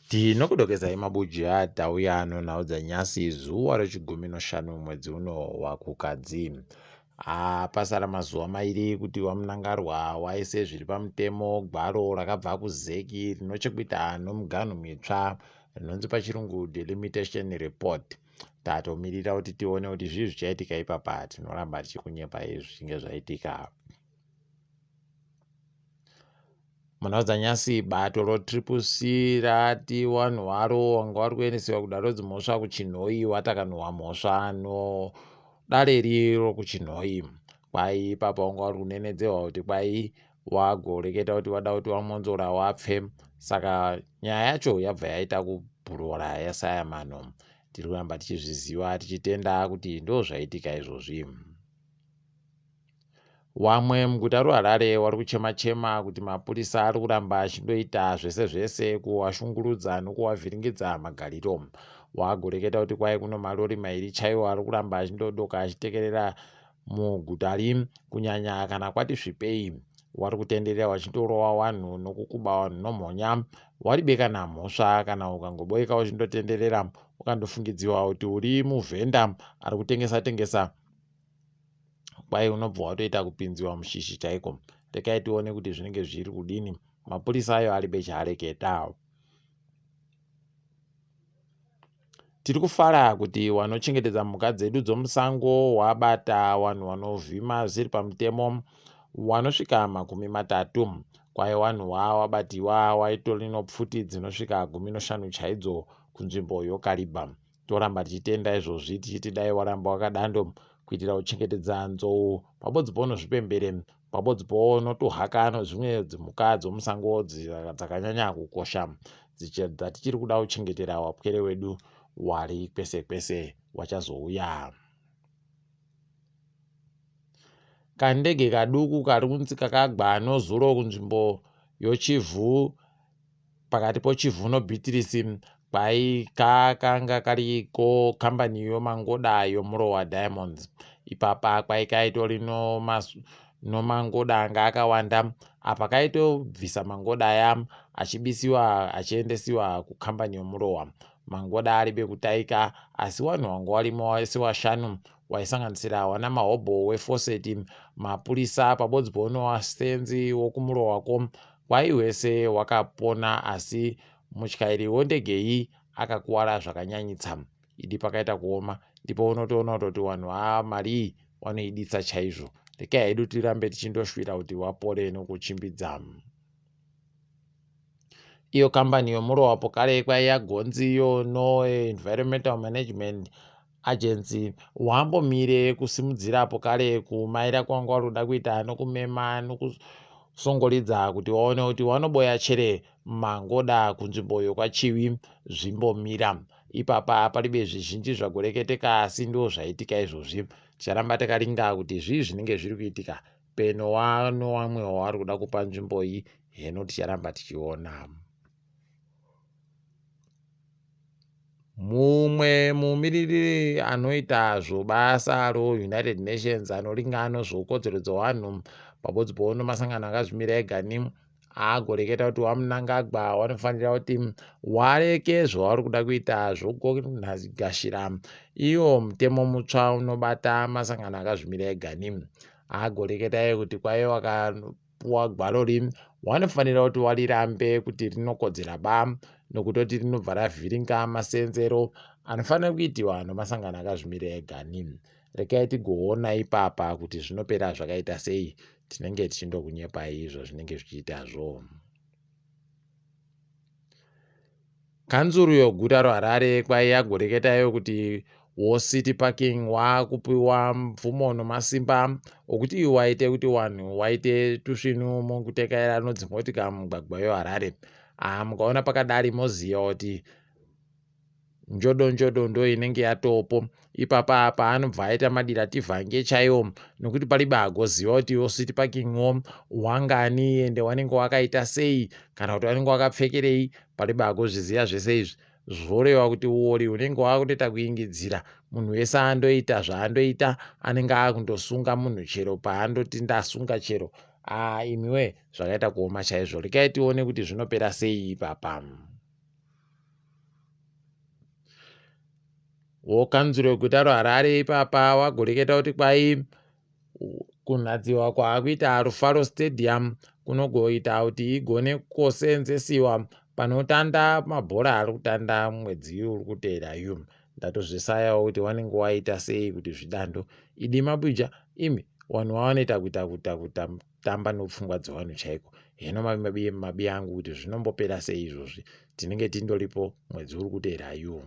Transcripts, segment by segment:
Tinokudokezai mabujia tauya nonhau dzanyasi zuva rechigumi noshanu mwedzi uno waKukadzi. Pasara mazuva mairi kuti waMnangarwa waise zviri pamutemo gwaro rakabva kuZEC rinochekuita nomuganhu mitsva rinonzi pachirungu Delimitation Report. Tatomirira kuti tione kuti zvii zvichaitika ipapa tinoramba tichikunyepai zvichinge zvaitika. Munhau dzanyasi bato roTriple C rati vanhu varo vanga vari kuendesiwa kudare redzimhosva kuChinhoyi vatakanhuwa mhosva nodare riro kuChinhoyi. Kwai ipapa vanga vari kunenedzerwa kuti kwai wagoreketa kuti wada kuti waMwonzora wapfe saka nyaya yacho yabva yaita kubhurora yasaya mano. Tiri kuramba tichizviziva tichitenda kuti ndozvaitika izvozvi. Wamwe muguta roHarare wari kuchema chema kuti mapurisa ari kuramba achindoita zvese zvese kuwashungurudza nokuwavhiringidza magariro. Wagoreketa kuti kwai kuno marori mairi chaiwo ari kuramba achindodoka achitekerera muguta ri kunyanya kana kwati svipei. Wari kutenderera wachindorova wanhu nokukuba wanhu nomhonya. Waribe kana mhosva kana ukangoboika uchindotenderera ukandofungidziwa kuti uri muvhenda ari kutengesa tengesa kwai unobva watoita kupinziwa mushishi chaiko rekai tione kuti zvinenge zviri kudini mapurisa ayo ari bechaareketa tiri kufara kuti wanochengetedza mhuka dzedu dzomusango wabata wanhu wanovhima zvisiri pamutemo wanosvika 30 kwai wanhu wawabatiwa waitorino pfuti dzinosvika 15 chaidzo kunzvimbo yokaribha Toramba tichitenda izvozvi tichiti dai waramba wakadando kuitira kuchengetedza nzou pabodzi ponozvipembere pabodzi ponotohaka nozvimwe dzimhuka dzomusango dzakanyanya kukosha dzatichiri kuda kuchengetera wapwere wedu wari kwese kwese wachazouya. Kandege kaduku kari kunzi kakagwa nozuro kunzvimbo yoChivhu pakati poChivhu noBhitirisi kwai kakanga kariko kambani yomangoda yoMurowa Diamonds. Ipapa kwai kaitori nomangoda anga akawanda apa kaitobvisa mangoda aya achibisiwa achiendesiwa kukambani yoMurowa. Mangoda aribe kutaika asi wanhu wanga warimo wese washanu waisanganisira wana mahobho wefoseti, mapurisa pabodzi ponowasenzi wokuMurowako Kwai wese wakapona asi mutyairi wondege iyi akakuwara zvakanyanyitsa. Idi pakaita kuoma ndipo unotoona kutoti wanhu haa mari iyi wanoiditsa chaizvo. Rekai hedu tirambe tichindoshuvira kuti wapore nokuchimbidza. Iyo kambani yomurowa pokare kwai yagonzi iyo no Environmental Management Agency wambomire kusimudzira pokare kumaira kwanga wari kuda kuita nokumema nokusongoridza kuti waone kuti wanoboya chere mangoda kunzvimbo yokwaChivi zvimbomira. Ipapa paribe zvizhinji zvagoreketeka asi ndo zvaitika izvozvi. Ticharamba takaringa kuti zvii zvinenge zviri kuitika peno wano wamwe wawari kuda kupa nzvimbo iyi heno ticharamba tichiona. Mumwe mumiririri anoita zvobasa roUnited Nations anoringano zvokodzero dzevanhu pabodzi poono masangano akazvimira ega ni agoreketa kuti waMnangagwa wanofanira kuti wareke zvavari kuda kuita zvogashira iwo mutemo mutsva unobata masangano akazvimira ega ni agoreketa iye kuti kwaive wakapuwa gwaro ri wanofanira kuti warirambe kuti rinokodzera ba nokutoti rinobva ravhiringa masenzero anofanira kuitiwa nomasangano akazvimira ega ni rekai tigoona ipapa kuti zvinopera zvakaita sei tinenge tichindokunyepai izvo zvinenge zvichiitazvo. Kanzuru yoguta roHarare kwai yagoreketayo kuti woCity Parking wakupiwa mvumo nomasimba okuti waite kuti wanhu waite tusvinu mukutekaira nodzimotika mumugwagwa yoHarare. Ah, mukaona pakadari moziva kuti Njodo njodo ndo inenge yatopo ipapa apa anobva aita madira tivhange chaiwo nokuti palibe agoziva kuti iwo city parking wo wangani ende wanenge wakaita sei kana kuti wanenge wakapfekerei palibe agozviziva zvese izvi zvoreva kuti uori unenge wakutoita kuingidzira munhu wese andoita zvaandoita anenge akundosunga munhu chero paandoti ndasunga chero aa imiwe zvakaita kuoma chaizvo rekai tione kuti zvinopera sei ipapa. Wokanzuro yeguta roHarare ipapa wagoreketa kuti kwai kunhadziwa kwaakuita Rufaro Stadium kunogoita kuti igone kosenzesiwa panotanda mabhora ari kutanda mwedzi uri kuteera yu. Ndatozvisayawo kuti wanenge waita sei kuti zvidando idi mabuja imi wanhu wawanoita kuita kuita kutamba nopfungwa dzevanhu chaiko heno mabi angu kuti zvinombopera sei izvozvi tinenge tindoripo mwedzi uri kuteera yu.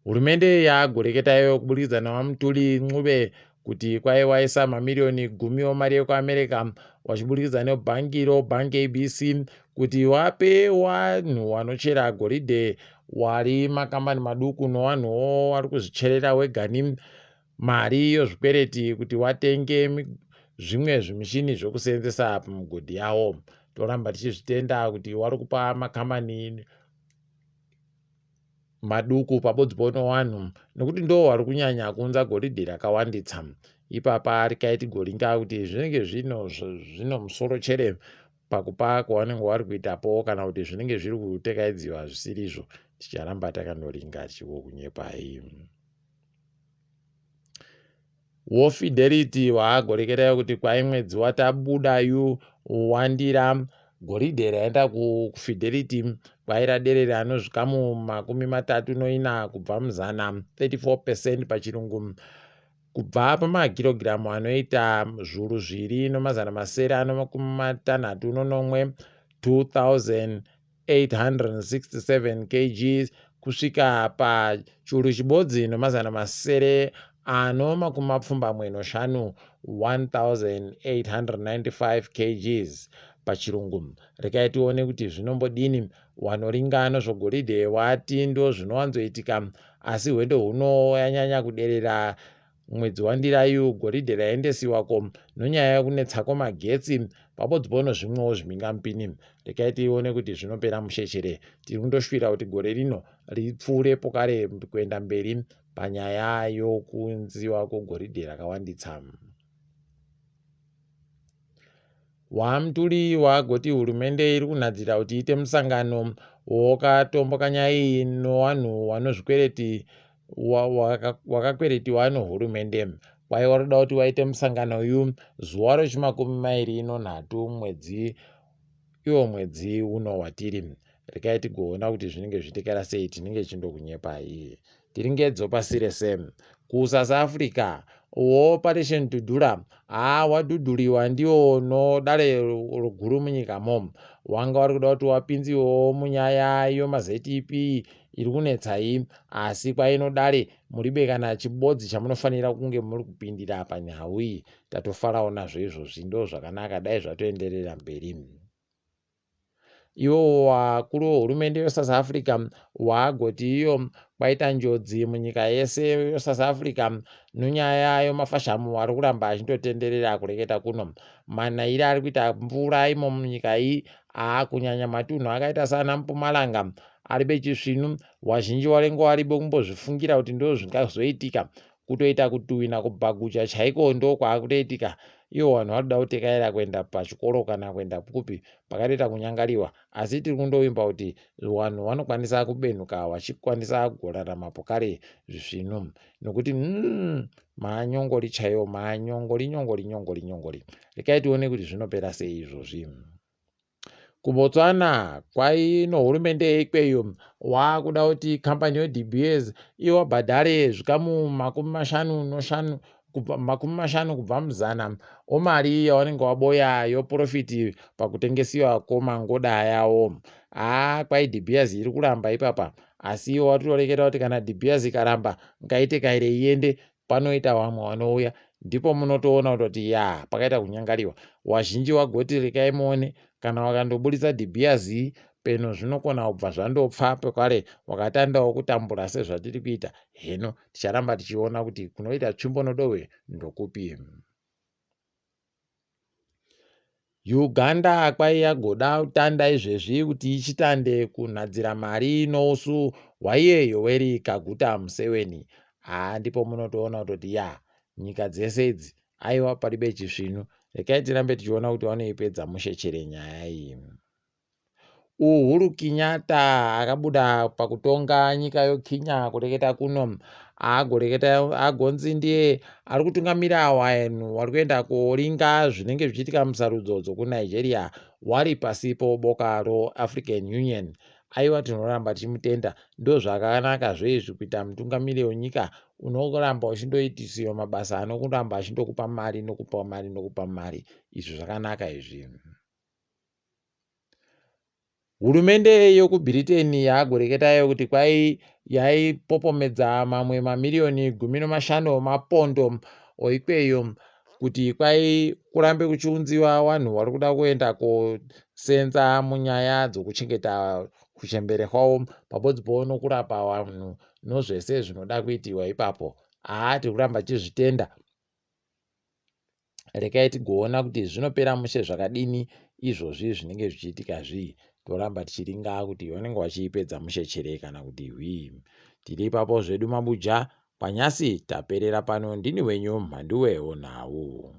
Hurumende yagoreketa iyo kuburikidza naVaMthuli Ncube kuti kwai waisa mamiriyoni gumi omari yekuAmerica wachiburikidza nebhangi roBank ABC kuti wape wanhu wanochera goridhe wari makambani maduku nowanhuwo wari kuzvicherera wegani mari yozvikwereti kuti watenge zvimwe zvimishini zvokuseenzesa pamigodhi yawo. Toramba tichizvitenda kuti wari kupa makambani maduku pabodzi pono wanhu nokuti ndo wari kunyanya kuunza goridhe rakawanditsa ipapa rikaiti goringa kuti zvinenge zvino zvino musoro chere pakupa kwavanenge wari kuitapo kana kuti zvinenge zviri kutekaidziwa zvisirizvo ticharamba takandoringa tichikokunyepai. WoFidelity waagoreketayo kuti kwai mwedzi watabuda yu wandira goridhe raenda kuFidelity kwai raderera nozvikamu 34 kubva muzana, 34 percent pachirungu, kubva pamakirogiramu anoita zvuru 2667, 2867 kgs kusvika pachuru 1795, 1895 kgs pachirungu. Rekai tione kuti zvinombodini. Wanoringa nozvogoridhe wati ndozvinowanzoitika, asi hwendo huno yanyanya kuderera Mwedzi waNdirayu goridhe raendesiwako nonyaya yekunetsa kwemagetsi pabodzi pono zvimwewo zvimhingamupini. Rekai tione kuti zvinopera mushe chere. Tiri kundoshuvira kuti gore rino ripfuure pokare kuenda mberi panyaya yokunziwa kwegoridhe rakawanditsa. WaMtuli wagoti hurumende iri kunhadzira kuti iite musangano wokatombo kanyaya iyi nowanhu wanozvikwereti wakakweretiwa nohurumende. Kwai waroda kuti waite musangano uyu zuva rechimakumi mairi nonhatu mwedzi iwo mwedzi uno watiri. Rekai tigoona kuti zvinenge zvichitekera sei tinenge tichindokunyepai. Tiri ngedzo pasi rese. KuSouth Africa, Operation Dudula haa wadhudhuliwa ndiwo no dare guru munyikamo. Wanga wari kuda kuti wapinziwewo munyaya yomaZEP iri kunetsa iyi asi kwaino dare muribe kana chibodzi chamunofanira kunge muri kupindira panhau iyi. Tatofarawo nazvo izvozvi ndozvakanaka dai zvatoenderera mberi. Iwo wakuru wehurumende yeSouth Africa waagoti iyo kwaita njodzi munyika yese yeSouth Africa nonyaya yomafashamu ari kuramba achindotenderera kureketa kuno. Manaire ari kuita mvura imo munyika iyi aakunyanya matunhu akaita saana Mpumalanga ari bechisvinu wazhinji warengo waribe kumbozvifungira kuti ndozvingazoitika kutoita kutuwina kubhagucha chaiko ndokwaakutoitika ivo vanhu varikuda kutekaira kuenda pachikoro kana kuenda kupi pakatoita kunyangariwa asi tiri kundovimba kuti vanhu vanokwanisa kubenhuka vachikwanisa kugorarama pokare zvisvinu nokuti umm manyongori chaiwo manyongori nyongori nyongori nyongori rekai tione kuti zvinopera sei izvozvi. KuBotswana kwaino hurumende yeikweyo wakuda kuti kambani yeDe Beers iwabhadhare zvikamu 55 kubva 50 kubva muzana omari yawanenge waboya yoporofiti pakutengesiwa kwomangoda yawo. Haa kwai De Beers iri kuramba ipapa asi iwo watoreketa kuti kana De Beers ikaramba ngaite kaire iende panoita vamwe vanouya ndipo munotoona kutoti yaa pakaita kunyangariwa wazhinji wagoti rekai muone kana wakandoburitsa dhibhiyazi peno zvinokona kubva zvandopfa pekare wakatandawo kutambura sezvatiri kuita heno ticharamba tichiona kuti kunoita tsvimbo nodohwe ndokupi. Uganda kwai yagoda kutanda izvezvi kuti ichitande kunhadzira mari nousu hwaiye Yoweri Kaguta Museveni. Haa ndipo munotoona kutoti ya nyika dzese idzi aiwa paribe chisvinu. Rekai tirambe tichiona kuti vanoipedza mushe chere nyaya iyi. Uhuru Kenyatta akabuda pakutonga nyika yoKenya kureketa kuno agoreketa agonzi ndiye ari kutungamira vanhu vari kuenda koringa zvinenge zvichiitika musarudzo dzokuNigeria wari pasi poboka roAfrican Union. Aiwa tinoramba tichimutenda ndozvakanaka zveizvi kuita mutungamiri wenyika unoramba uchindoitisiwa mabasa anokuramba achindokupa mari nokupa mari nokupa mari izvi zvakanaka izvi. Hurumende yokuBritain yagoreketayo kuti kwai yaipopomedza mamwe mamiriyoni 15 mapondo oikweyo kuti kwai kurambe kuchiunziwa vanhu vari kuda kuenda kosenza munyaya dzokuchengeta kuchembere kwavo pabodzipo nokurapa vanhu nozvese zvinoda kuitiwa ipapo. Haa tiri kuramba tichizvitenda. Rekai tigoona kuti zvinopera mushe zvakadini izvozvi zvinenge zvichiitika zvii. Toramba tichiringa kuti vanenge vachiipedza mushe chere kana kuti hwii. Tiri ipapo zvedu mabuja kwanyasi taperera pano ndini wenyu Mhanduwe Wonhau.